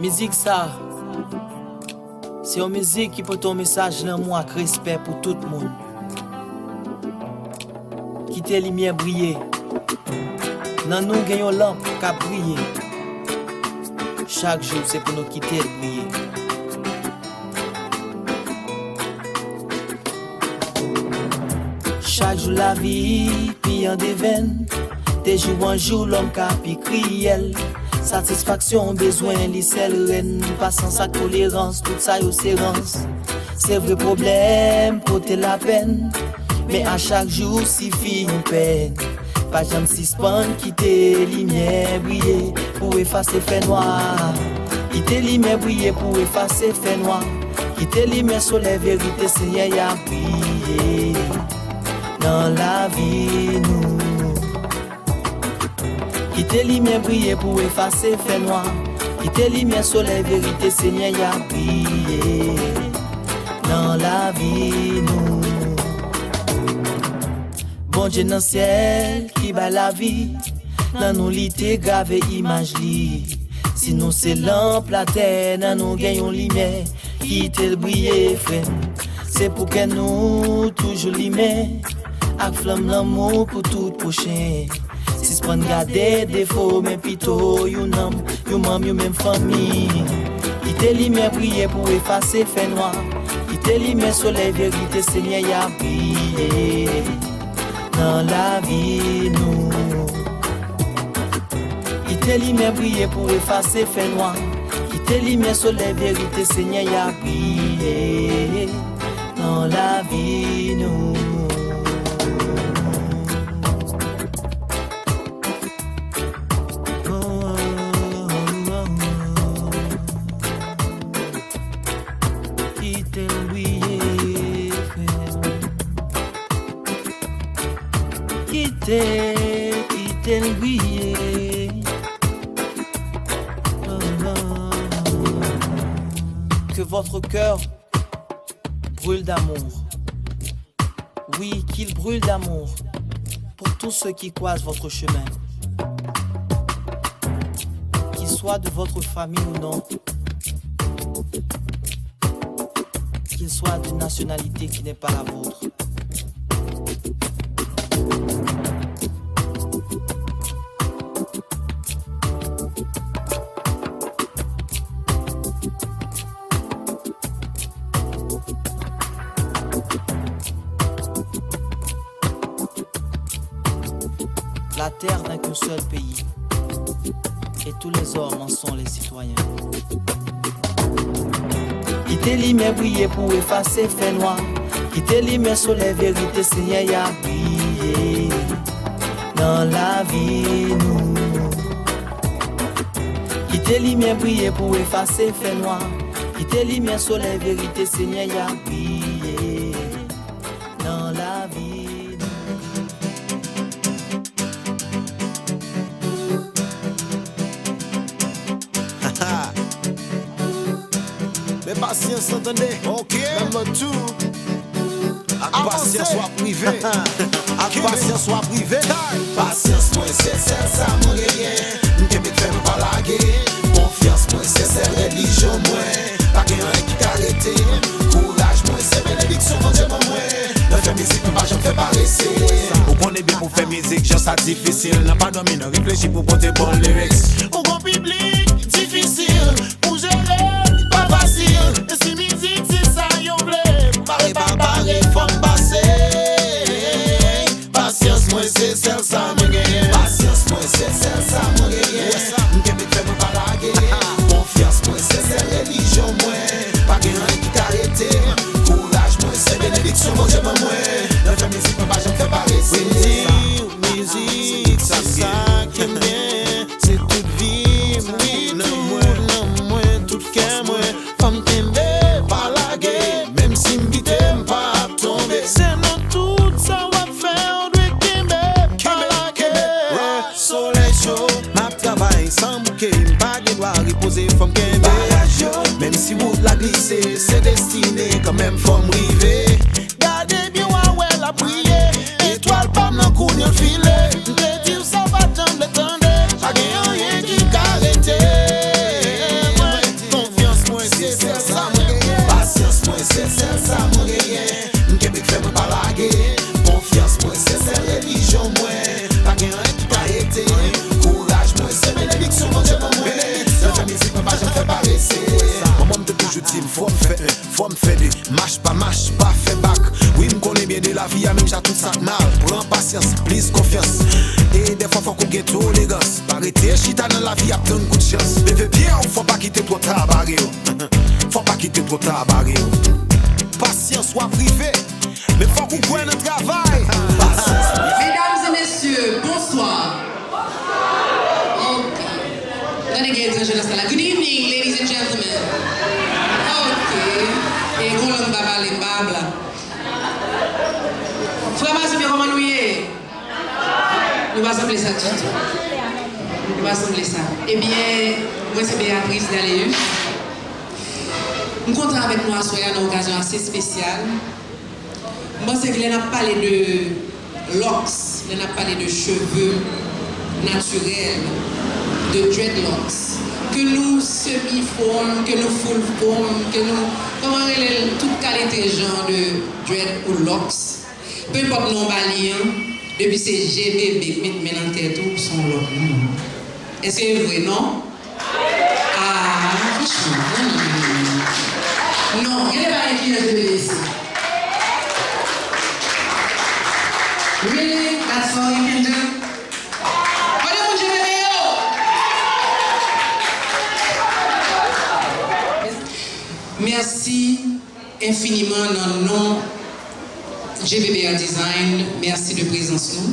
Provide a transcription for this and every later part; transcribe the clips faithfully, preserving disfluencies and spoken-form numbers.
Mizik sa, se yon mizik ki pote yon mesaj lanmou ak respè pou tout moun. Kite limyè briye. Nan nou gen yon lanp k ap briye. Chak jou se pou nou kite l briye. Chak jou lavi pi an devenn. De jou an jou lòm ka pi kriyèl. Satisfaksyon bezwen li sèl rèn. Pasyans ak tolerans, tout sa yo se rans. Se vre pwoblèm pote lapèn. Men a chak jou sifi yon pèn. Pa janm sispann kite limyè briye pou efase fènwa. Kite limyè briye pou efase fènwa. Kite limyè solèy verite Senyè a briye nan lavi nou. Kite limyè briye pou efase fènwa. Kite limyè solèy verite Senyè a briye nan lavi nou. Bondye nan syèl ki bay lavi, nan nou li te grave imaj li. Si nou se lanp latè, nan nou gen yon limyè, kite l briye, frè m. Se pou kè nou toujou limen ak flanm lanmou pou tout pwochen. Sispann gade defo, men pito yon nanm, yon manm, yon menm fanmi. Kite limyè briye pou efase fènwa. Kite limyè solèy verite Senyè a briye nan lavi nou. Kite limyè briye pou efase fènwa. Kite limyè solèy verite Senyè a briye nan lavi nou. Kite l briye, frè. Kite, kite l briye. Que votre cœur brûle d'amour. Oui, qu'il brûle d'amour pour tous ceux qui croisent votre chemin. Qu'ils soient de votre famille ou non, qu'ils soient d'une nationalité qui n'est pas la vôtre. La terre n'a qu'un seul pays, et tous les hommes en sont les citoyens. Kite limyè briye pou efase fènwa. Kite limyè solèy verite Senyè a briye nan lavi nou. Kite limyè briye pou efase fènwa. Kite limyè solèy verite Senyè a briye nan lavi nou. Men pasyans lan tande. Ok. Nan mòd tou. Ak pasyans w ap rive. Ak pasyans w ap rive. Pasyans mwen se sèl sa mwen genyen. M kenbe k fè m pa lage. Konfyans mwen se sèl relijyon mwen. Pa gen anyen ki ka rete m. Kouraj mwen se benediksyon Bondye ban mwen. Nan fè mizik mwen pa janm fè parese. Ou konnen byen pou fè mizik jan sa difisil. Nan pa dòmi nan reflechi pou pote bon lyrics. Ou gon piblik difisil pou jere, li pa fasil. E si mizik se sa yo vle, pare pa pare fò m pase. Pasyans mwen se sèl sa mwen genyen. Pasyans mwen se sèl sa mwen genyen. M kenbe k fè mwen pa lage. Konfyans mwen se sèl relijyon mwen. Pa gen anyen ki ka rete m. Kouraj mwen se benediksyon Bondye ban mwen. Nan fè mizik mwen pa janm fè parese. Wi, mizik se sa k fè m byen. Se tout vi m, wi, tout nanm mwen, tout kè mwen. Fò m kenbe, pa lage, menm si m bite, m p ap tonbe. Se nan tout sa w ap fè, w dwe kenbe, pa lage. Solèy cho, m ap travay san bouke, m pa gen dwa repoze, fò m kenbe. Menm si wout la glise, se destine, kanmenm fò m rive. Gade byen w a wè l ap briye. Etwal pa m nan kounye l file. M te di w sa w pa t janm vle tande. Pa gen anyen ki ka rete. Mach pa mach, pa fè bak. Wi, m konnen byen de lavi a, menm jan tout sa k mal. Pran pasyans, plis konfyans. E dèfwa fòk ou gen tolerans. Pa rete chita nan lavi ap tann kout chans. Leve pye w, fò pa kite twò ta bare w. Fò pa kite twò ta bare w. Pasyans, w ap rive. Men fòk ou kwè nan travay. Pasyans. Mesdames et messieurs, bonsoir. Ok. Tande gen etranje nan sal la. Good evening, ladies and gentlemen. Ok. E gon lang m pa pale, m pa blan. Frè m ak sè m yo, kòman nou ye? Nou pa sanble sa ditou. Nou pa sanble sa. Ebyen, mwen se Béatrice Daleus. M kontan avèk nou aswè a nan okazyon ase espesyal. M panse ke lè n ap pale de locks, lè n ap pale de cheve natirèl, de dreadlocks, ke nou semi-fon, ke nou full fon, ke nou, kòman rele l, tout kalite jan de dread ou locks, pe enpòt non w ba li an, depi se G B B k met men nan tèt ou, se yon lòt moun. Èske e vre, non? Ah, franchman, non, non, non, non, non. Non, gen de bagay ki enterese. Really? That's all you can do? Kote moun G B B yo? Mèsi. Enfiniman nan non G B B R Design, mèsi de prezans nou,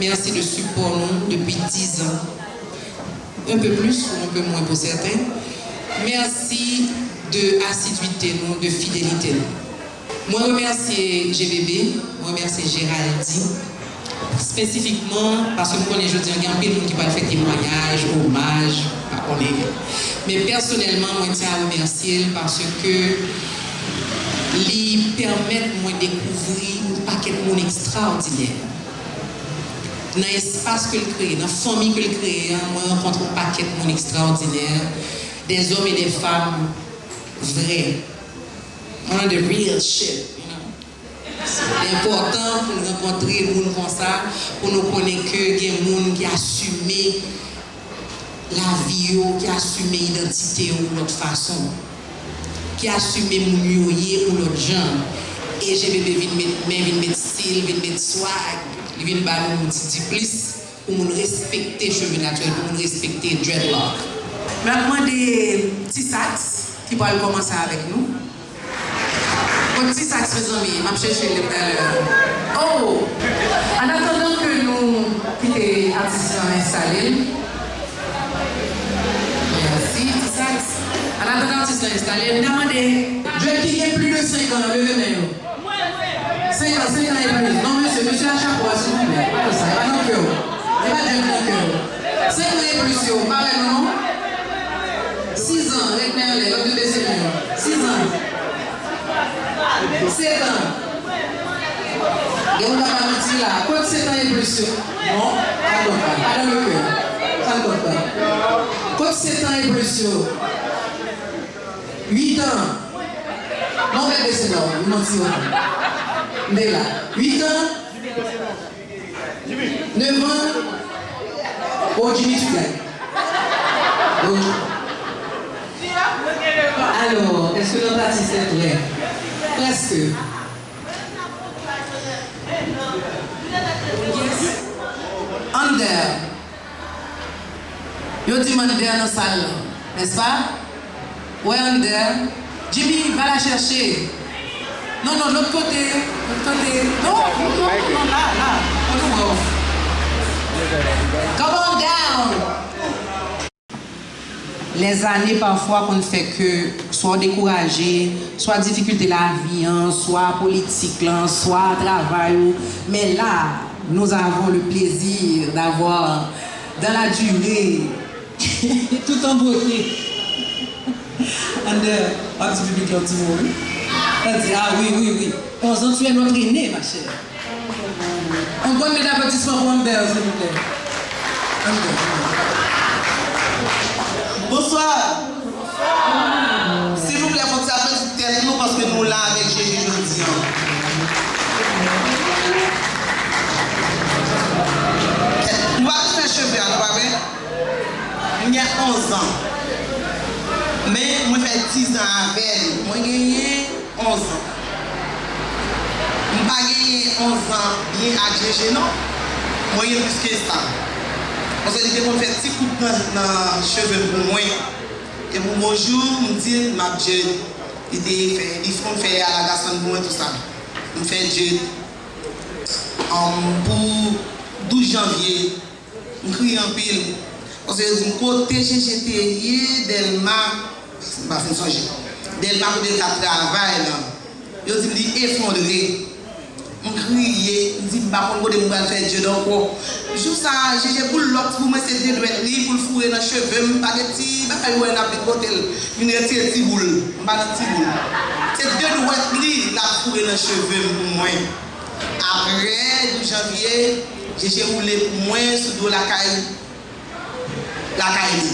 mèsi de sipò nou depi diz an, un peu plus ou un peu moins pour certains. Mèsi de asidwite nou, de fidelite nou. Mwen remèsye G B B, mwen remèsye Géraldine, espesifikman paske m konnen jodi a gen anpil moun ki pral fè temwayaj, omaj, pa konnen. Men pèsonèlman, mwen tyen a remèsye l paske li pèmèt mwen dekouvri yon pakèt moun ekstraòdinè. Nan espas ke l kreye, nan fanmi ke l kreye an, mwen rankontre yon pakèt moun ekstraòdinè, des hommes et des femmes vrais. One of the real shit, you know. Se enpòtan pou n rankontre moun konsa, pou nou konnen ke gen moun ki asime lavi yo, ki asime idantite yo yon lòt fason, ki asime moun yo ye yon lòt jan. E G B B vin met men, vin met stil, vin met swag, li vin ba nou yon ti diplis. Pou moun respekte cheve natirèl, pou moun respekte dreadlock. M ap mande Ti Sax ki pral kòmanse avèk nou. Kot Ti Sax, mezanmi? M ap chèche l depi talè. Oh! An atandan ke nou kite atis lan enstale l. Mèsi, Ti Sax. An atandan atis lan enstale l, m ta mande dread ki gen plis de senk an, leve men yo. Senk an, senk an e plis. Non, mesye, mesye a chapo a, silvouplè. Pa fè sa, e pa nan kè w. E pa dread nan kè w. Senk an e plis yo, m pa wè nou, non. Sis an, ret men anlè, lòt yo bese men yo. Sis an. Sèt an. Gen moun k ap ba manti la. Kot sèt an e plis yo? Non, pa nan kè. Pa nan le kè. Sa n konn pa. Kot sèt an e plis yo? Uit an. Non, mèt bese non, ou manti ankò. M te la. Uit an. Nèf an. Oh, Jimmy Tugay. Oh. Alò, èske nou pati sèt vre? Prèske. Under. Yo di m Under nan sal lan, nèspa? Wè Under. Jimmy, va la chèche. Non, non, lòt kote. Lòt kote. Non, non, non, non, la, la. Kote w wè w? Come on down. Lèzane pafwa konn fè ke swa w dekouraje, swa difikilte lavi an, swa politik lan, swa travay ou. Men la, nous avons le plaisir d'avoir dans la durée, tout en beauté. Under, w ap di piblik la yon ti mo, wi. L ap di, ah wi, wi, wi. Onz an, tu es notre aîné, ma chère. Yon bon met aplaudisman pou Under, silvouplè. Under. Bonswa. Silvouplè, fòk sa fè sou tèt nou, paske nou la avèk Jeje jodi an. Nou pa bezwen cheve a, nou pa vre? Mwen gen onz an. Men, mwen fè diz an avè l. Mwen genyen onz an. M pa genyen onz an byen ak Jeje non. Mwen gen plis ke sa. Paske li te konn fè ti koup nan, nan cheve m pou mwen. E pou bonjou, m di l m ap dread. Li te fè, li konn fè alagasan pou mwen tou sa. M fè dread. Anm, pou douz janvye, m kriye anpil. Paske yo di m kote Jeje te ye, Dèlma, m pa fin sonje. Dèlma kote l t ap travay lan. Yo di m li efondre. M kriye, m di m pa konn kote m pral fè dread ankò. Jou sa a, Jeje boulòt pou mwen se de dwèt li pou l foure nan cheve m, m pa gen ti bagay ou wè n ap vin pote l, vin retire ti boul, m pa nan ti boul. Se de dwèt li l ap foure nan cheve m pou mwen. Apre douz janvye, Jeje woule pou mwen sou do lakay lakay li.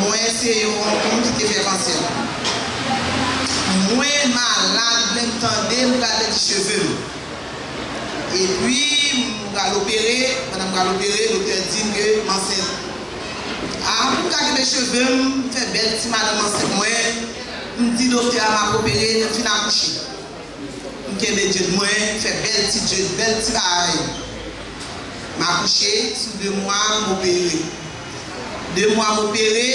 Mwen se yon moun ki te fè kansè. Mwen malad, lè m tande m pral pèdi cheve m. Epi, m pral opere, pandan m pral opere, doktè di m ke m ansent. A, pou m ka kenbe cheve m, fè bèl ti madanm ansent mwen, m di doktè a m ap opere, lè m fin akouche. M kenbe dread mwen, fè bèl ti dread, bèl ti bagay. M akouche, sou de mwa, m opere. De mwa, m opere.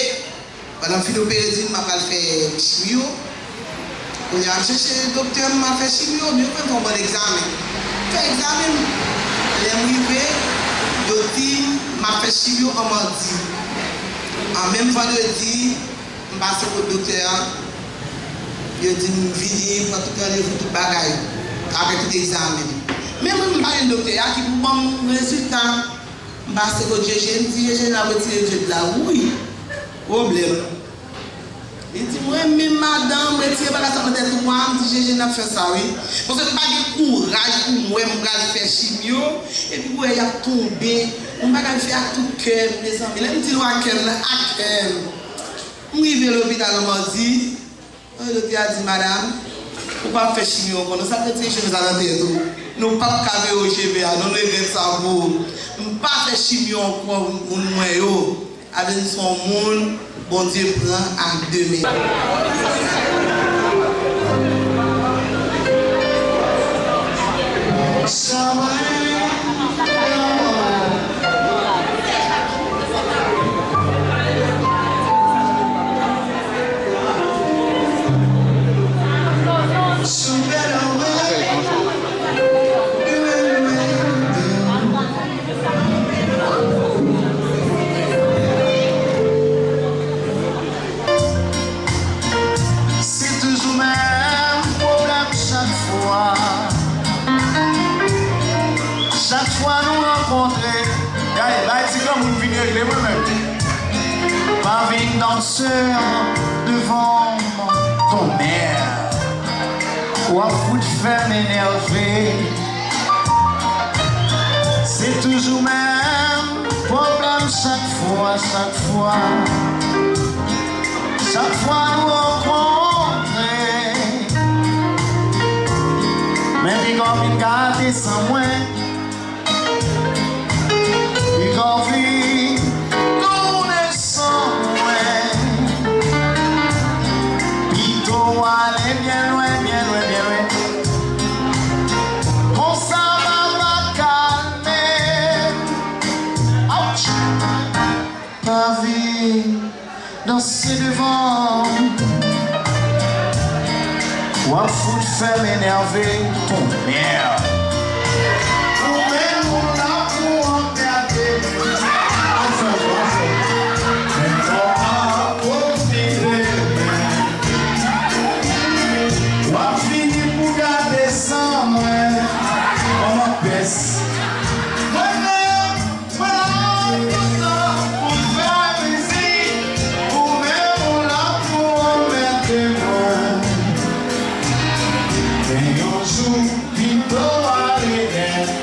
Pandan m fin opere, di m m ap al fè chimyo. Kounye a, m chèche doktè m, m al fè chimyo. Men yo fè m fè yon bann egzamen. M fè egzamen m. Lè m rive, yo di m m ap fè chimyo an madi. An menm vandredi, m pase kot doktè a, yo di m vini, pran tout randevou, tout bagay, avèk tout egzamen. Men mwen, m pa jwenn doktè a ki pou ban m rezilta. M pase kot Jeje, m di, "Jeje, n ap retire dread la, wi." Pwoblèm. Li di, "Mwen menm, madanm, retire bagay sa nan tèt ou a." M di, "Jeje, n ap fè sa, wi." Paske m pa gen kouraj pou m wè m pral fè chimyo, epi pou wè y ap tonbe. M pa ka fè ak tout kè m, mezanmi. Lè m di nou ak kè m, nan ak kè m. M rive lopital an madi, doktè a di, "Madanm, ou p ap fè chimyo ankò non, sa k retire cheve sa nan tèt ou. Nou p ap ka veye w cheve a non, nou regrèt sa pou ou. M pa fè chimyo ankò, moun mwen yo." Avè n se yon moun Bondye pran ak de men. Se toujou menm pwoblèm chak fwa. Chak fwa nou rankontre, gade, bay ti granmoun vin regle mwen menm. Pa vin dansè devan tonmè. W ap fout fè m enève. Se toujou menm pwoblèm chak fwa, chak fwa. Chak fwa nou rankontre, men piga w vin gade san mwen. Piga w vin tounen san mwen. Pito w ale byen lwen, byen lwen, byen lwen. Konsa m ap kalme. Ouch! Pa vin danse devan m. W ap fout fè m enève, tonmè. Ou menm ou la pou anmède. Anfen, anfen. Men kòman pou fini. W ap fini pou gade san mwen. Kòman pès. Mwen menm. Mwen la tout tan pou fè plezi, ou menm ou la pou anmède mwen. Men yon jou, pito ale nèt.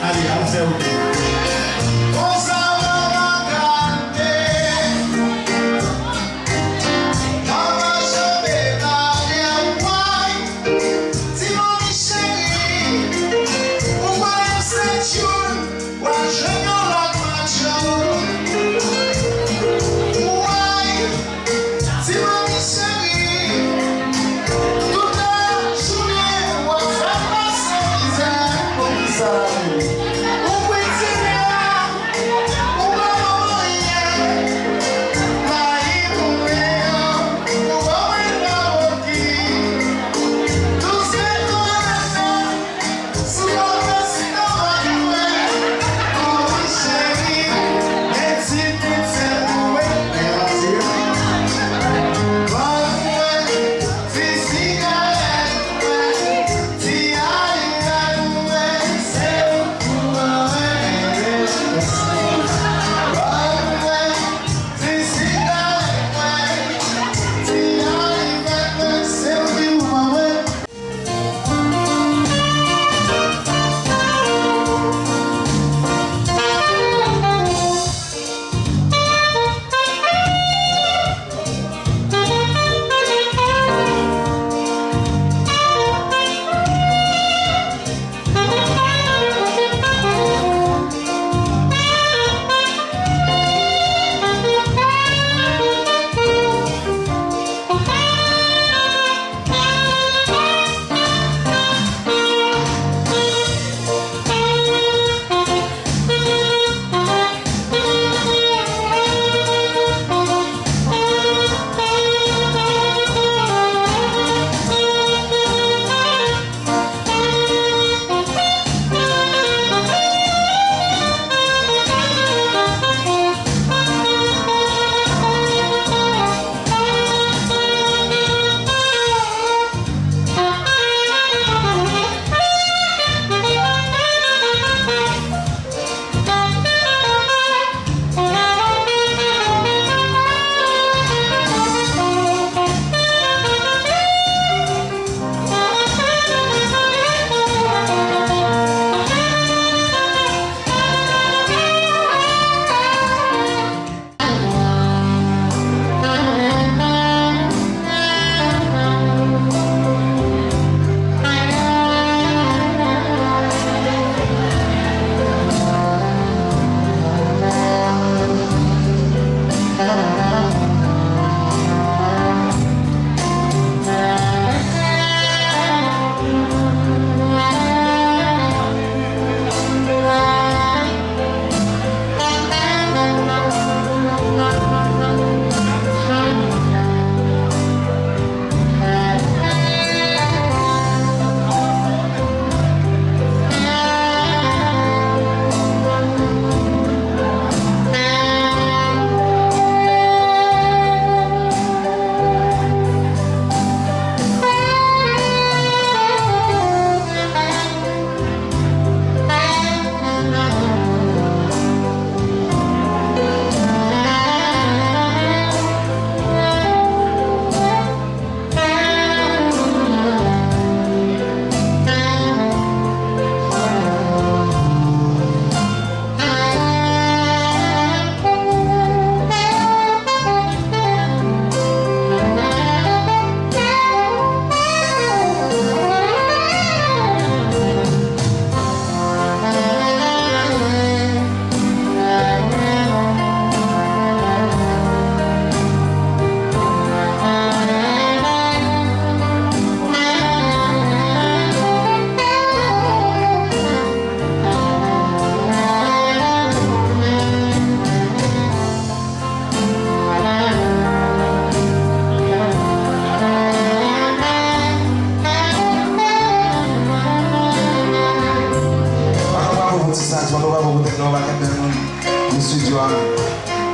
Pa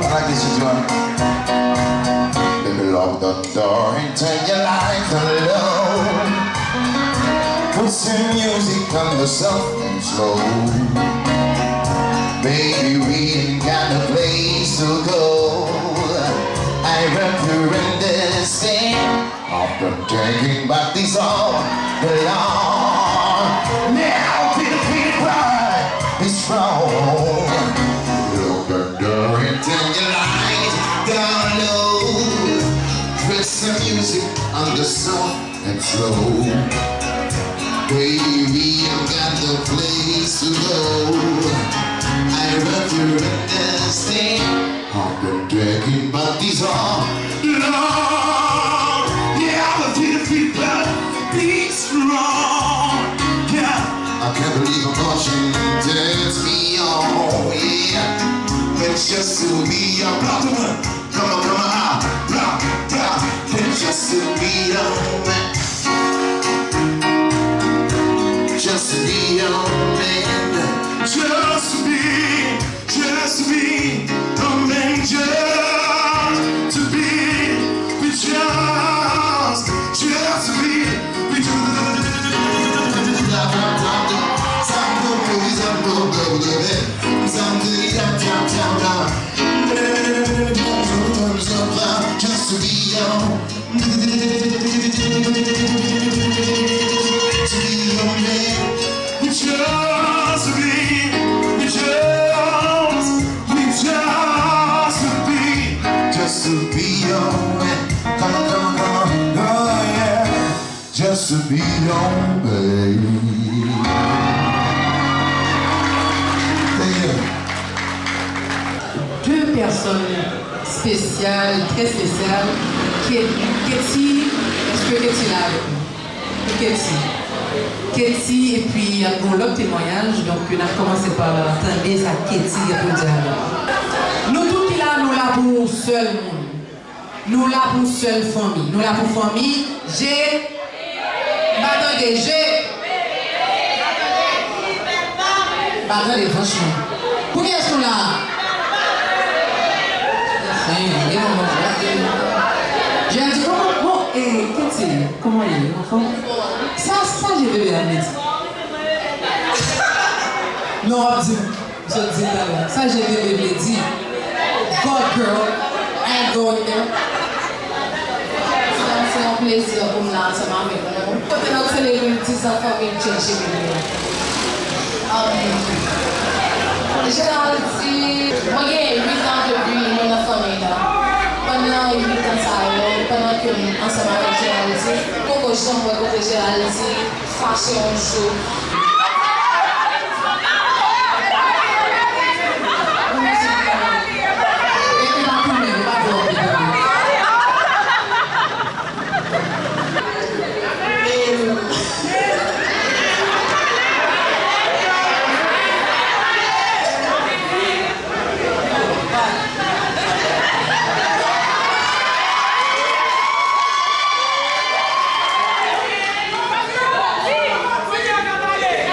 lage sou zòn. Baby, lock the door and turn your lights down low. Put some music on the soft and slow. Baby, we ain't got no place to go. I hope you understand. I've been thinking about this all along. Now, feel the feeling bright, be strong. Lock the door and turn your light down low. Put some music on the soft and slow. Baby, we ain't got no place to go. I hope you understand. I've been thinking about this all along. Yeah, I was here to be, but be strong. Yeah. I can't believe I'm watching this be on. Yeah. But just to be a block. Come on, come on, come on, ah, block, block. But just to be a man. Just to be a man. Just to be Just be a man, just to be, be just, just to be, be just. Just to be young. To be your man, we just be, we just, we just be, just to be your man. Come on, come on, come on, oh yeah. Just to be your man. Thank you. De pèsòn espesyal, trè espesyal, Ke-, Ketty, èske Ketty la avèk nou? Pou Ketty. Ketty, epi ap gen yon lòt temwayaj, donk n ap kòmanse pa tande sa Ketty gen pou l di a nou. Nou tout ki la, nou la pou yon sèl moun. Nou la pou yon sèl fanmi. Nou la pou fanmi Je-, m pa tande, Je-, m pa tande, franchman. Pou kiyès nou la? Anfen, e manman, Jè di, kòman, bon, e, Ketty, kòman w ye? Anfòm? Sa, sa Je Bebe a vle di? Non, w ap di m. M sot di l talè. Sa Je Bebe vle di? God girl, I ain't going there. Se, se yon plezi pou m la ansanm avèk nou. Kote n ap selebre diz an fanmi Je Bebe. Um, Geraldi, mwen gen uit an depi mwen nan fanmi la. Pandan uit an sa yo, pandan ke m ansanm avèk Geraldi, m poko janm wè kote Geraldi fache yon jou.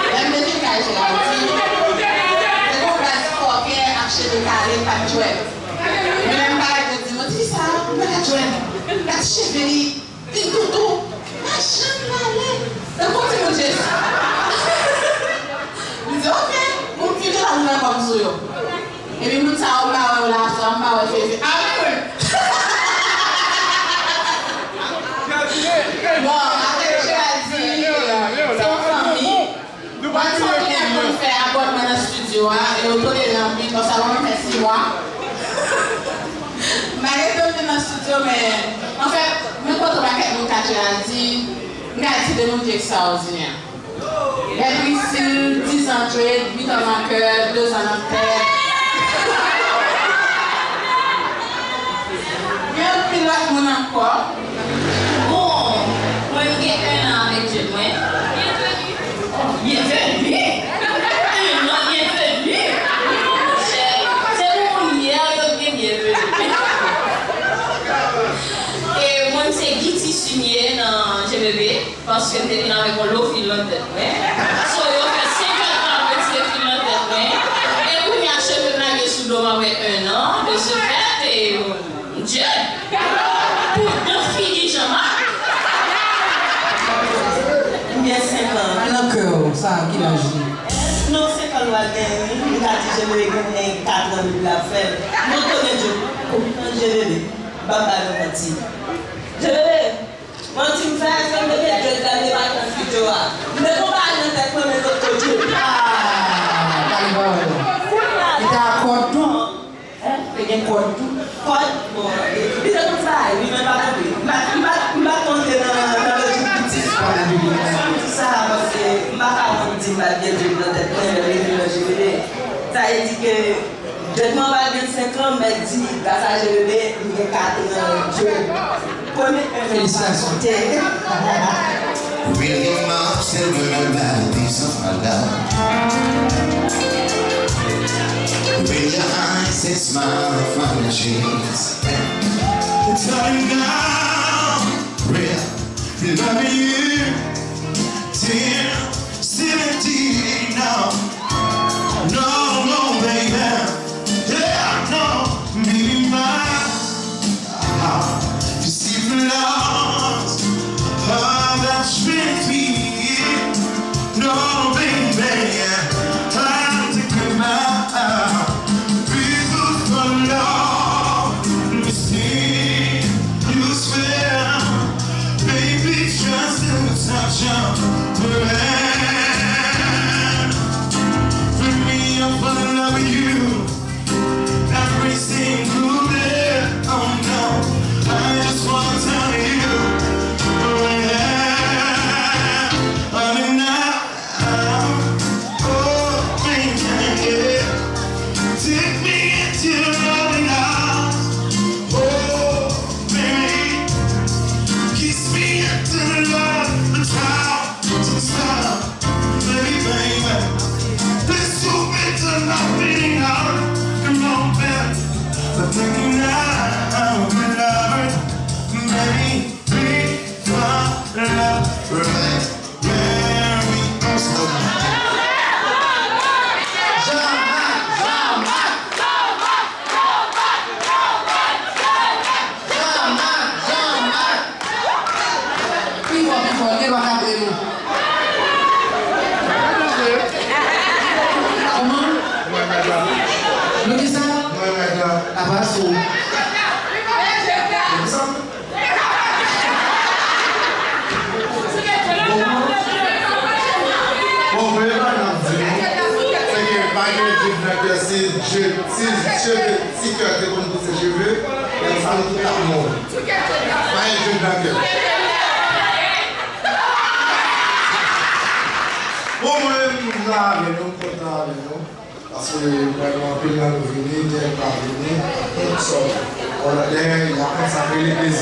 Lè m te vin kay Geraldi, te gon baz fòkè ak cheve kare k pa t jwèt. Epi lè m parèt, yo di m, "Ti sa, m pa ka jwenn." Gad cheve li, li toutou, pa janm pale. Tankou yon timoun Jezi. M di, "Oke, pou m fini la, m pran kòb sou yo." Epi moun sa yo, m pa wè yo la, sa, m pa wè Jezi. Amen. Bon, avèk Jezi, se yon fanmi. Mwen santi lè moun fè abònman nan estidyo a, e yo tolere anpil, konsa mwen fè sis mwa. M pa gen tan vin nan estidyo, men, anfèt, men kontan pakèt moun ka Jezi, m ka di de moun ki ekstraòdinè. Bèl Prisil, diz an trade, uit an nan kè, de zan nan tèt. Gen anpil lòt moun ankò. Bon, mwen m gen en an avèk jèn mwen. Byenveni! En an, byenveni! Monchè, se pou moun yè yo gen byenveni. E mwen, se Guity Sumie nan G B B. Paske m te vin avèk yon lo fil nan tèt mwen. So, yo fè senk èdtan ap retire fil nan tèt mwen. E kounye a, cheve m lage sou Dlo m apre en an, de ce fait, e, Dye, pou dan figi Jean-Marc. M gen senk an. Al nan kè w, sa ki laj li? Non, senk an l pral genyen, wi. M ka di Jebebe genyen kat an depi l ap fè l. Mwen konnen Dye, kontan Jebebe. M p ap ba nou manti. Jebebe! Manti m fè, èske m te gen dread la, m te pral nan estidyo a? M te gon bagay nan tèt mwen, men zòt kote. Ah, pale pawòl la. Li te a kòd tou? Hein? Te gen kòd tou? Kòd? Bon, li te konn sa, wi, men pa kanpe. M pa, m pa, m pa konte nan, nan lojik bitis. Sa m di sa, paske m pa ka konn di m pa t gen dread nan tèt mwen, lè m rive nan Jebebe. Sa vle di ke Dread mwen pa gen senk an, mèt di, gras a Jebebe, m gen kat an. Dye. Premye en an pa konte. Really, my children, that is my love. When your eyes, they smile from the cheeks. Darling, I'm real. Loving you till seventy, no. No, no, baby. Yeah, no, baby, my heart. You see the lost of that sweet feet. No, baby, I'm to give my people for love. Mysterious spell. Baby, just a touch of your hand. Bring me up, I love you. Every single day. Oh no, I just wanna tell you. Oh yeah, I'm in love. Oh, baby, yeah. Take me into your loving arms. Oh, baby, kiss me into love, the time to stop, baby, baby. Let's open to my feeling heart. Come on, baby, but take me now, my lover, baby, be my lover. Mary Austin. Jean-Marc, Jean-Marc. Jean-Marc, Jean-Marc. Pi fò, pi fò, gen dwa kape nou. Kòman? Nou di sa? Apa sou. Bon, premye bagay n ap di nou, se ke pa gen dread nan kè, si dread, si cheve, si kè te konn pouse cheve, lè sa nou tout ap mouri. Pa gen dread nan kè. Bon, mwen menm, m la avè nou, m kontan avè nou. Paske vrèman anpil nan nou vini, gen pa vini, tout sòt. Bon, lè y ap konsakre legliz.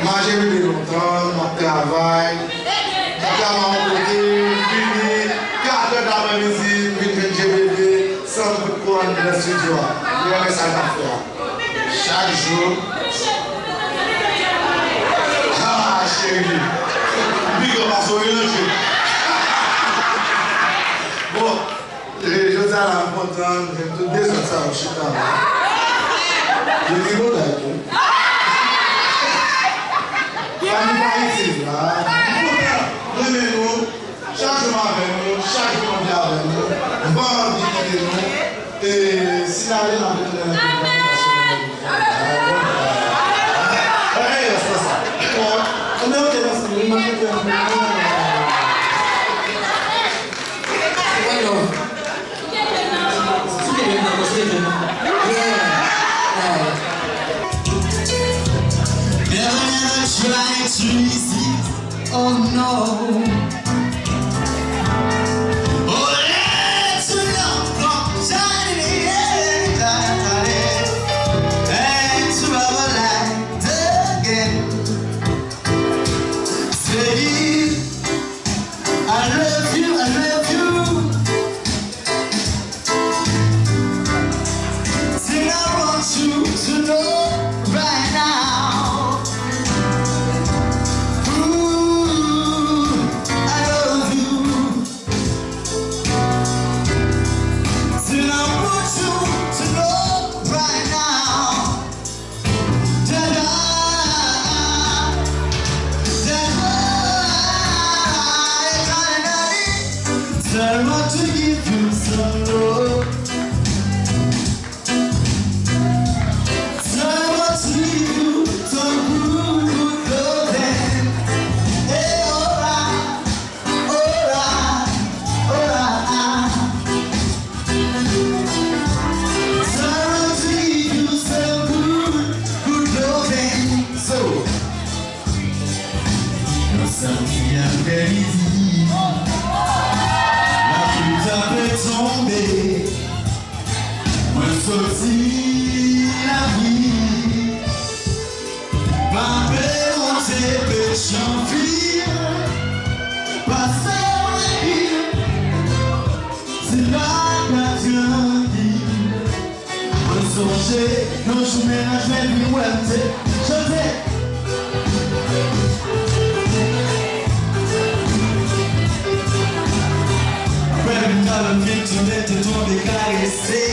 M a Jebebe lontan, m ap travay. M ap travay yon kote, m vini, katrè daprèmidi, m vin jwenn Jebebe, san m kout kouwòn nan estidyo a. Li renmen sa l t ap fè a. Chak jou. Ah, cheri. Big up a Sophie Landry. Bon, e, jodi a la, m kontan, m jwenn tout de zòt sa yo chita la. Yo di nou like yo. Fanmi pa itil la, m kontan, m renmen nou. Chak jou m avè nou, chak jou m anvi avè nou, m pa anvi kite nou. E si n ale, n ap retounen nan peyi nou, paske nou anvi fè bagay. Bagay yo se sa. Bon, anben, ok, mèsi. Nou mande ke nou. One love. Souke men nan, souke men nan. Yeah. Alright. Never, never try to resist. Oh no. Oh, let your love come shining in, into our light again. Say, I love you, I love you. Thing I want you to know right now. Ooh, I Samdi aprèmidi, lapli t ap tonbe. Mwen soti lavi, m ap monte Petyonvil, pase Wayvil, se pa ka trankil. Mwen sonje yon jou mennaj mwen vin wè m, te chante. Apre m talon vin tounen, te tonbe karese.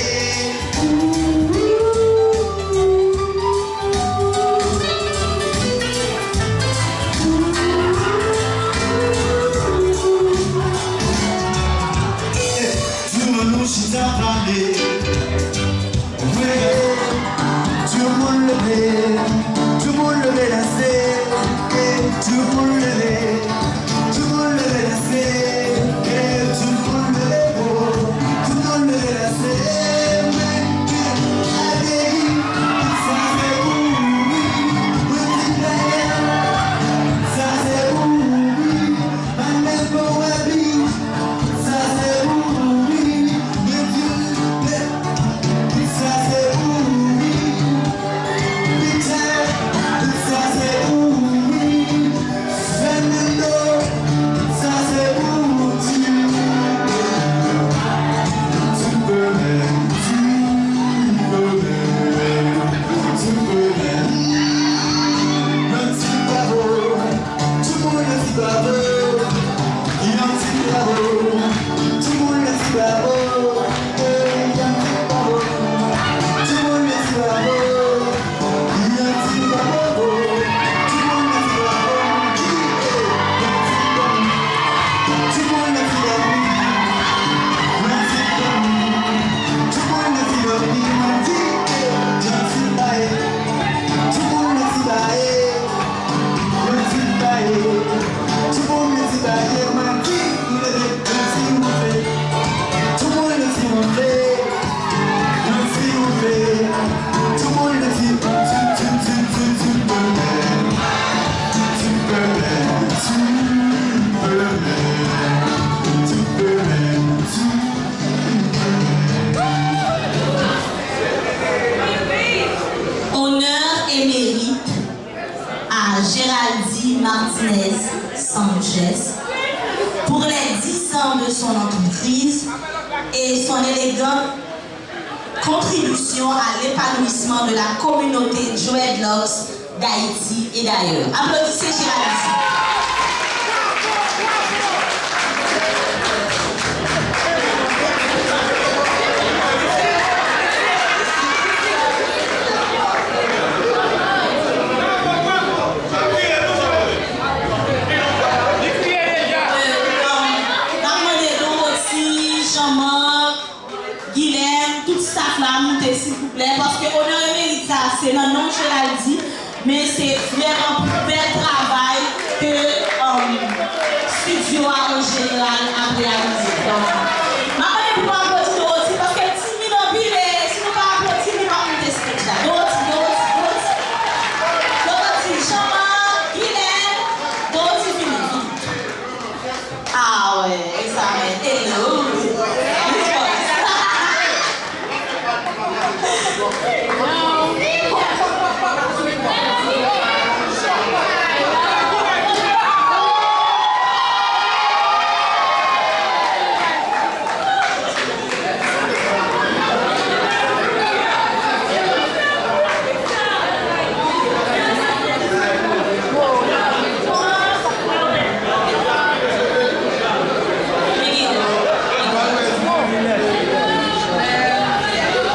Timoun nou chita pale. Regade, tout moun leve, tout moun leve danse. Tout moun leve, tout moun leve danse. Tout moun leve, oh, tout moun leve danse. Men, ale, sa se pou ou, wi. Mwen di dayè, sa se pou ou, wi. Mwen menm pou w ap viv. Sa se pou ou, wi. Mwen di w, sa se pou ou, wi. Peter, sa se pou ou, wi. Fernando, sa se pou ou, wi. Timberland, Timberland, Timberland. Yon ti bravo. Tout moun di bravo. Yon ti bravo. Tout moun di bravo. Eh, yon ti bravo. Tout moun di bravo. Yon ti bravo. Tout moun di bravo. Yon ti bravo. Tout moun di bravo. Yon ti bravo. Tout moun di bravo. Yon ti bravo. Tout moun di bravo. Mwen di baye, tout moun di baye, mwen di leve, mwen di woule. Tout moun di woule, mwen di woule. Tout moun di, di, di, di, di, di, Timberland. Timberland, Timberland, Timberland, Timberland. Honneur et mérite à Géraldy Martinez Sanchez pour les dix ans de son entreprise et son élégante contribution à l'épanouissement de la communauté dreadlocks d'Haïti et d'ailleurs. Applaudissez Géraldy. N ap mande Dorothy, Jean-Marc, Guilherme, tout staff la moute silvouplè, paske onè e merit sa se nan non Géraldy, men se vrèman pou bèl travay ke, um, studio a an jeneral ap reyalize. Donk, m ap mande pou nou aplodi Dorothy, paske l timid anpil, e si nou pa aplodi, li p ap moute stage la. Dorothy, Dorothy, Dorothy. Dorothy, Jean-Marc, Guilherme, Dorothy vini. Ah ouais, e sa menm. Hello.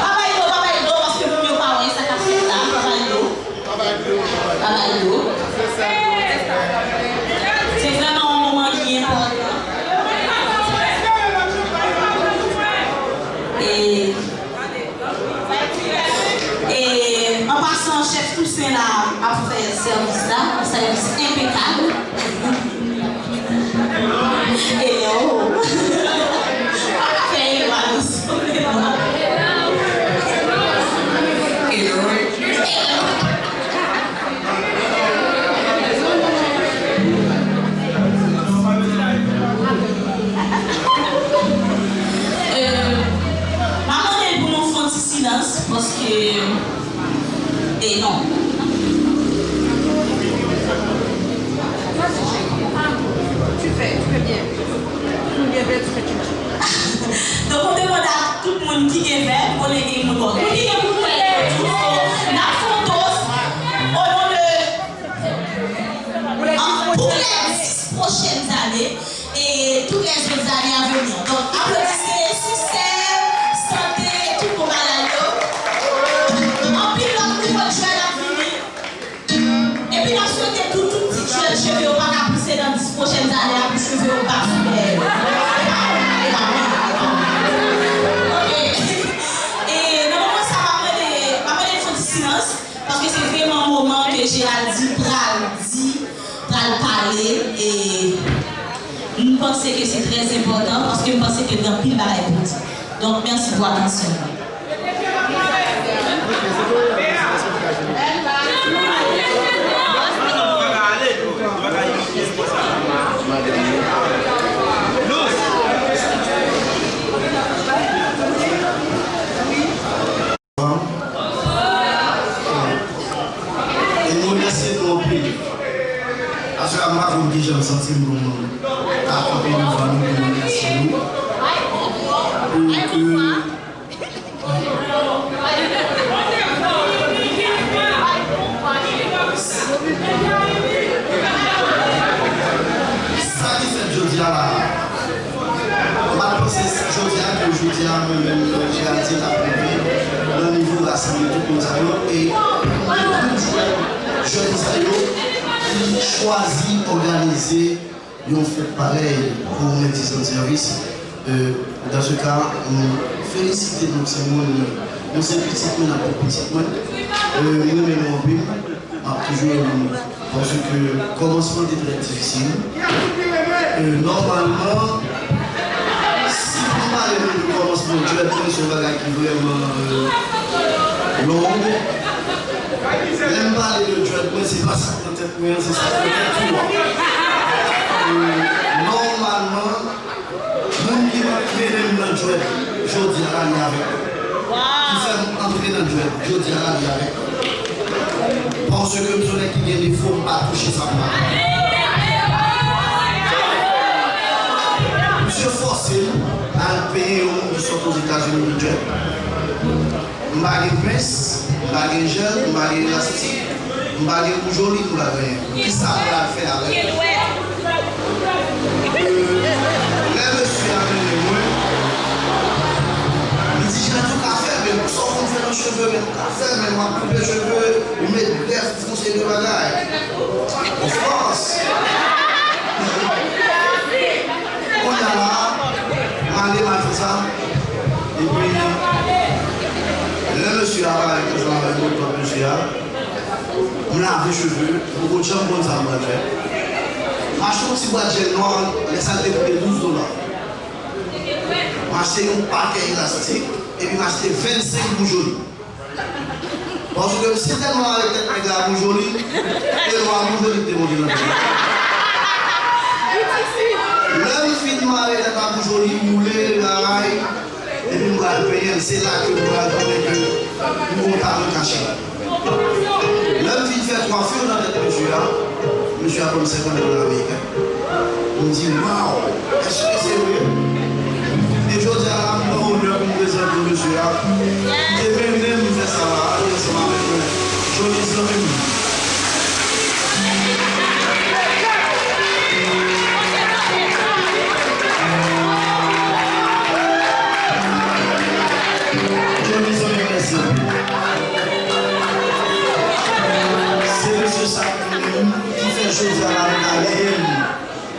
Pa bay do, pa bay do, paske moun yo pa wè sa k ap fèt la. Pa bay do. Pa bay do. Se vrèman yon moman ki enpòtan. E, e, an pasan, chèf Toussaint la ap fè sèvis la, yon sèvis enpekab. Hello. Pa ka fè hello a Loso. Hello. Hello. E, e non. Vas-y, chérie. Tu fais, tu fais bien. Tu fais bien, tu fais, tu fais. Donk, nou te mande a tout moun ki gen vè, konnen gen moun, bon, moun ki gen moun vè yo tou. So, n ap fè yon toast, o non de, an, pou lè dis pwochèn ane, e tout lèzòt zane a vini. Donk, aplodisman, siksè, sante, tout bon bagay yo. Anpil lòt nouvo jèn ap vini. Epi n ap swete pou tout ti jèn cheve yo pa ka pouse nan dis pwochèn zane a pou cheve yo pa sou dèyè yo. E pa mwen, e pa mwen, e pa mwen. Ok. E nan moman sa, m ap mande, m ap mande n fè yon ti silans, paske se vrèman moman ke Géraldy pral di, pral pale, e m panse ke se trè enpòtan, paske m panse ke gen anpil bagay pou di. Donk, mèsi pou atansyon nou. E m remèsye nou anpil. Paske m pa konn kijan m santi m pou m ta kanpe douvan nou pou m remèsye nou. Pou ke Sa ki fèt jodi a la, m pa t panse jodi a ke jodi a mwen menm Géraldy t ap rive nan nivo rasanble tout moun sa yo e pou jèn sa yo ki chwazi òganize yon fèt parèy pou Mendy Sand Service. Euh, dans ce cas, m felisite nou timoun, nou se pitit mwen, n ap pou pitit mwen. Euh, m renmen nou anpil, m ap toujou renmen nou. Paske kòmansman te trè difisil. Euh, nòmalman, si pou m pale nou de kòmansman dread mwen, se yon bagay ki vrèman, euh, long. Lè m pale de dread mwen, se pa sa k nan tèt mwen an, se sa k nan tèt ou a. E nòmalman, moun ki mennen m nan dread jodi a la, li avèk mwen. Ki fè m antre nan dread jodi a la, li avèk mwen. Paske m se yon nèg ki gen defo, m pa touche sa m pa. Misye fòse m al peye yon moun ki sot Ozetazini pou dread. M pa gen pens, m pa gen jèl, m pa gen elastik, m pa gen woujoli, m pa gen anyen. Kisa m pral fè avèk li? Euh, lè mesye a mennen mwen, li di, "Jan tou ka fè, men sa w konn fè nan cheve, men ou ka fè, men w ap koupe cheve, ou met grèf, ou fè yon seri de bagay." Of course. Kounye a la, m ale, m al fè sa. Epi, lè mesye a parèt ansanm avèk lòt mesye a, m lave cheve, m poko janm konn sa m pral fè. M achte yon ti bwat jèl nwa, lè sa l te koute douz dola. M achte yon pakèt elastik, epi m achte vennsenk woujoli. Paske m si tèlman mare tèt nèg la pou joli, e lwa pou joli te monte nan tèt. Lè m fin mare tèt la pou joli, boule, raray, epi m pral penyen l, se la ke m pral konnen ke m gon talan kache. Lè m fin fè kwafi nan tèt mesye a, mesye a ban m senkant dola ameriken. M di, "Waw, èske se vre?" E jodi a la, m pran onè pou m prezante mesye a, ki te mennen m fè sa la, li ansanm avèk mwen. Johnny zanmi m. Johnny zanmi m, mèsi. Se mesye sa ki ki fè jodi a la nou ta leve nou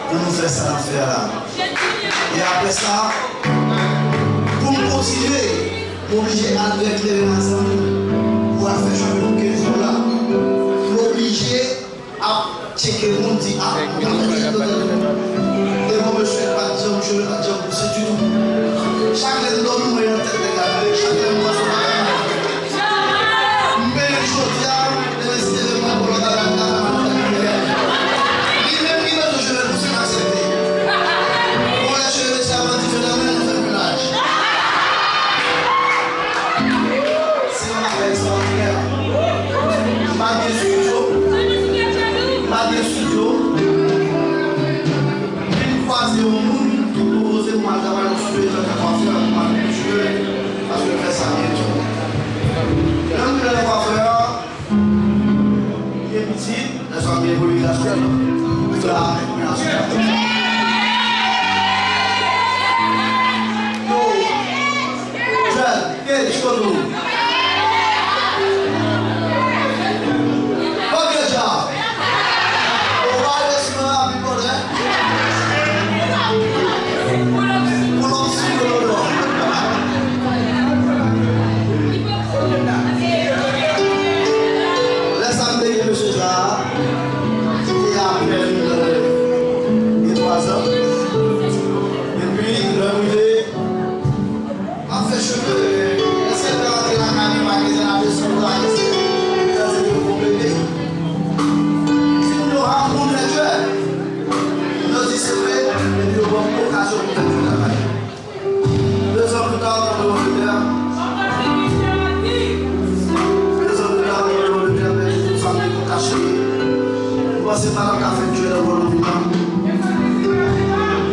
pou nou fè sa n ap fè a la. E apre sa, pou m kontinye, m oblije al reklere mazanmi pou al fè cheve pou kenz dola. M oblije ap tcheke moun di, "A, m ka fè cheve pou kenz dola." E bon, mesye pa t janm, cheve pa t janm pouse ditou. Chak lè m dòmi, m wè nan tèt nèg la, chak lè m panse bagay, m panse bagay. Men jodi a, demen si Dye vle, mwen pran lòt bagay la, m ap fè li menm ki bezwen cheve l pouse, m aksepte. Bon, lè cheve mesye a pran dife nan men l, nou fè pi laj. Se yon bagay Nan estidyo, vin kwaze yon moun ki pwopoze pou m al travay nan estidyo etanke kwafè, pou m al koupe cheve, paske l fè sa byen tou. Lè m rive nan kwafè a, li gen pitit, lè sa gen poligras la, mwen asou. Yo, jèn, Hey, Chikotou. Ok, dja. Ou pa respè a pi bonè. Pou lòt si yo lòt. Lè sa m te gen mesye sa a, li te apèn, euh, gen twa zan. Epi, lè m rive, M ap fè cheve, èske l ka rantre lakay li, pa gen zanavye sou la, èske l ka di yo konplete? Di m yo ap moun fè djè. Yo di se vre, epi yo ban m okazyon pou m fè djè lakay li. De zan pita, m tonbe Angletè. De zan pita, m tonbe Angletè, pèdi tout sa m te konn kache. M panse m pa t ap ka fè djè nan bon lòt tan.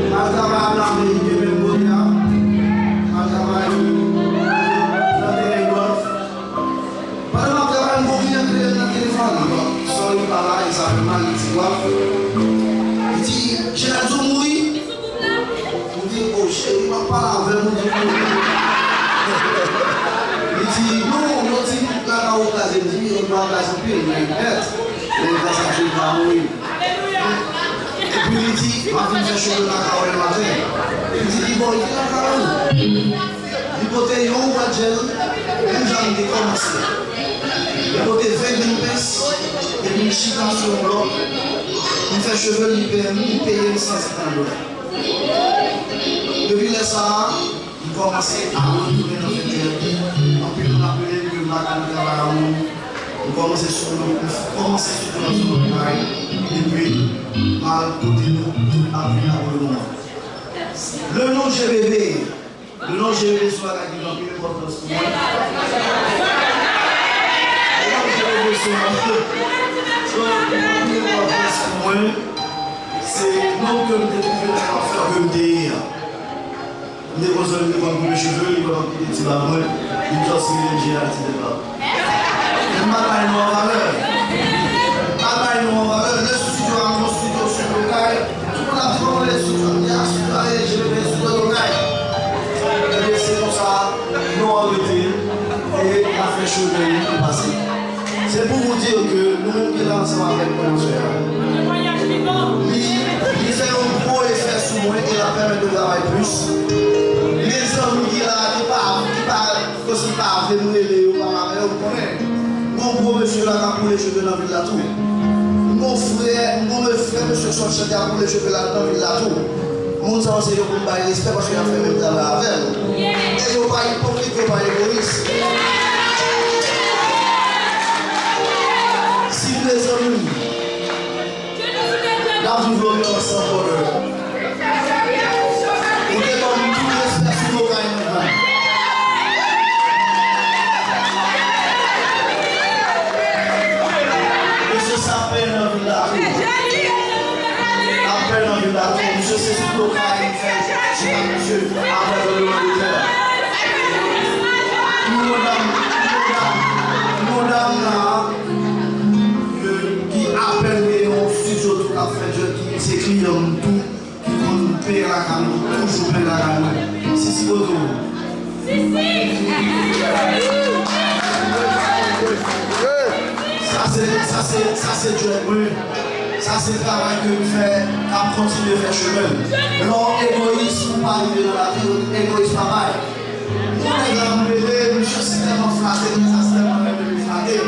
M al travay an Amerik, menm kote a. M al travay nan teren gòlf. Pandan m ap travay, m gon kliyan ki rele m nan telefòn. Bon, sorry, pa la, e sa fè mal, li di, "Wa." Li di, "Gerardo mouri?" M di, "O, cheri, w ap pale avè m, ou di mouri." Li di, "Non, yo di lakay ou kraze." M di, "Wi, yo di lakay anpil, men nèt, men gras a Dye, m pa mouri." Epi li di, "M ap vin fè cheve lakay ou demen maten." Li di, "Li bò, li lakay ou." Li pote yon bwat jèl, menm jan m te kòmanse. Li pote ven grenn pens, epi li chita sou yon blòk. M fè cheve l, li peye m, li peye m san senkant dola. Depi lè sa a, m kòmanse a retounen nan fè djè. Anpil moun ap rele m ke m pa ka nan travay a moun. M kòmanse sou, m kòmanse sou nan sou lòt kay. Epi, m al kote nou, tout ap vin a pou le moman. Le non G B B. Le non G B B se yon bagay ki gen anpil enpòtans pou mwen. Le non G B B se yon, se yon bagay ki gen enpòtans pou mwen. Se non ke m te twouve nan afè ke m te ye a. M te gon zanmi ki konn koupe cheve, li konn kite ti bab mwen, li just rele m Gerard ti bab. Men m pa t bay non an valè. M pa t bay non an valè. Lè estidyo a, m gon estidyo sou Lokay. Tout moun ap di, "Kòman estidyo a?" M di, "A, estidyo a ye, G B B, estidyo Lokay." Ebyen, se konsa, non an rete, e afè cheve li pase. Se pou vous dire que nou menm ki la ansanm avèk mwen aswè a, li, li fè yon gwo efè sou mwen e l ap pèmèt mwen travay plis. Men zanmi ki la, ki pa, ki pa Kòmsi m pa vle m rele yo, pa avè yo, m konnen. M gon gwo mesye la k ap boule cheve nan vil la tou. M gon frè, m gon frè mesye Sòt Chante ap boule cheve la nan vil la tou. Moun sa yo se yo pou m bay respè paske y ap fè menm travay avè m. E yo pa ipokrit, yo pa egoyis. Silvouple zanmi m. N ap viv Loryan ansanm, brother. Ou te ban m tout respè sou Lokay nou. Mesye sa ap peye nan vil la tou. Ap peye nan vil la tou. Mesye se sou Lokay li fè chita mesye avèk Loryan Lotè. Yon dam, yon dam, yon dam la, ki apèn gen yon estidyo tou k ap fè djè, ki se kliyan m tou, ki konn peye lakay mwen, ki toujou peye lakay mwen. Sisi Koto. Sa se, sa se, sa se djè mwen. Sa se travay ke m fè, k ap kontinye fè chemen. Lè w egoyis, ou pa rive nan lavi, egoyis pa bay. Yon nèg la m rele, misye si tèlman flate m, sa si tèlman renmen li flate m.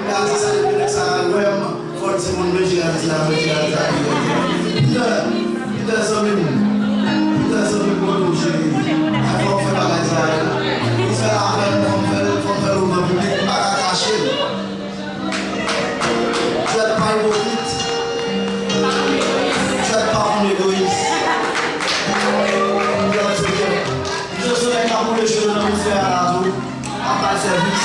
Lè a di sa, depi nèg sa al wè m, fò l di moun, men Gerard di la, men Gerard di la. Peter, Peter zanmi m, Peter zanmi m, bon, nou jere. Fò m fè bagay sa yo. Ou fè l avè m, fò m fè l, fò m fè l nan piblik, m pa ka kache l. Djè pa ipokrit. Djè pa moun egoyis. Djè se djè. Misye se nèg k ap boule cheve nan misye a la tou. Ap bay sèvis.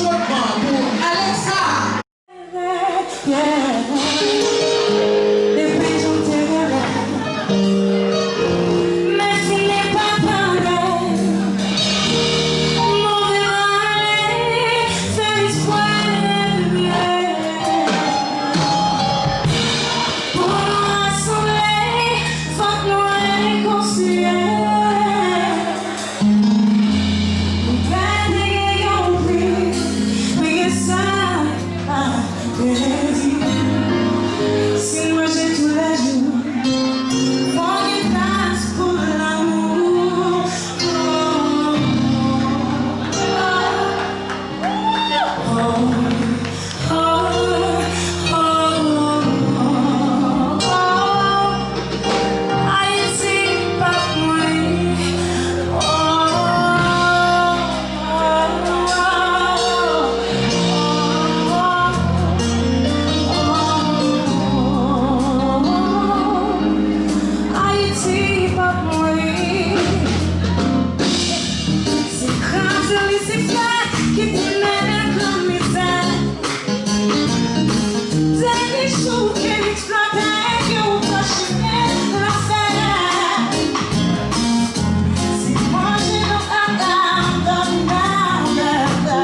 Alexa. Depi jan m te rele, men fini pa tande. Move ale, fè espwa de limyè. Pou nou rasanble, fòk nou rekonsilye. Ou pa te gen yon pri, men gen sa pa pèdi. Si n manje toulèjou, fò gen plas pou lanmou. Oh, oh, oh. Se kraze Lisifè ki pou mennen granmizè. Dènye jou Felix Lotè ke ou pran chimen lanfè. Se manje nan kaka, nan kaka.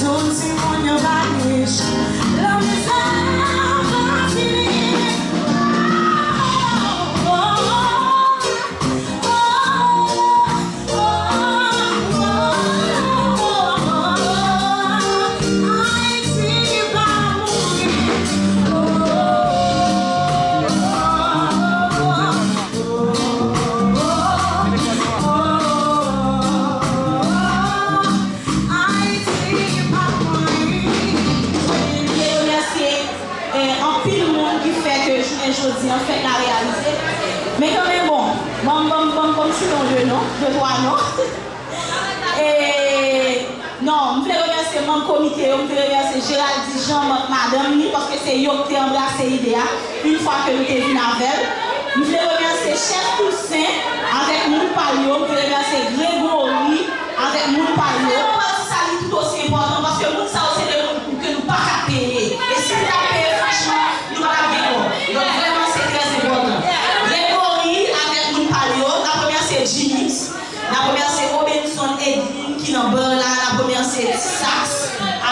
Tout timoun yo va rich, lanmizè va fini. Oh, oh, oh. Anpil moun ki fè ke jounen jodi an fèt la reyalize. Men kanmenm, bon, ban m, ban m, ban m, ban m site yon de non, de twa non. E, non, m vle remèsye manm komite yo, m vle remèsye Geraldy Jean, mank madanm li, paske se yo ki te anbrase ide a, yon fwa ke nou te vin avè l. M vle remèsye chèf Toussaint avèk moun pa l yo, m vle remèsye Gregory, avèk moun pa l yo. Pòz sa li tout osi enpòtan, paske moun sa yo se de moun ke nou pa ka peye. E si nou ta peye, franchman, nou pa t ap gen kò. Donk, vrèman, se trè enpòtan. Gregory avèk moun pa l yo, n ap remèsye Jimix, n ap remèsye Robenson Edlin ki nan bar la, n ap remèsye Sax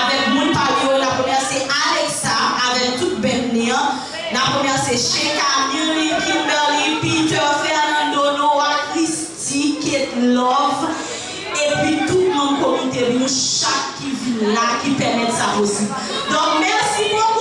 avèk moun pa l yo, n ap remèsye Alexa avèk tout bèn li an, n ap remèsye Sheka, Mirly, Kimberly, Peter, Fernando, Noah, Christy, Kate Love, epi tout manm komite nou chak ki vin la, ki pèmèt sa posib. Donk, mèsi bokou.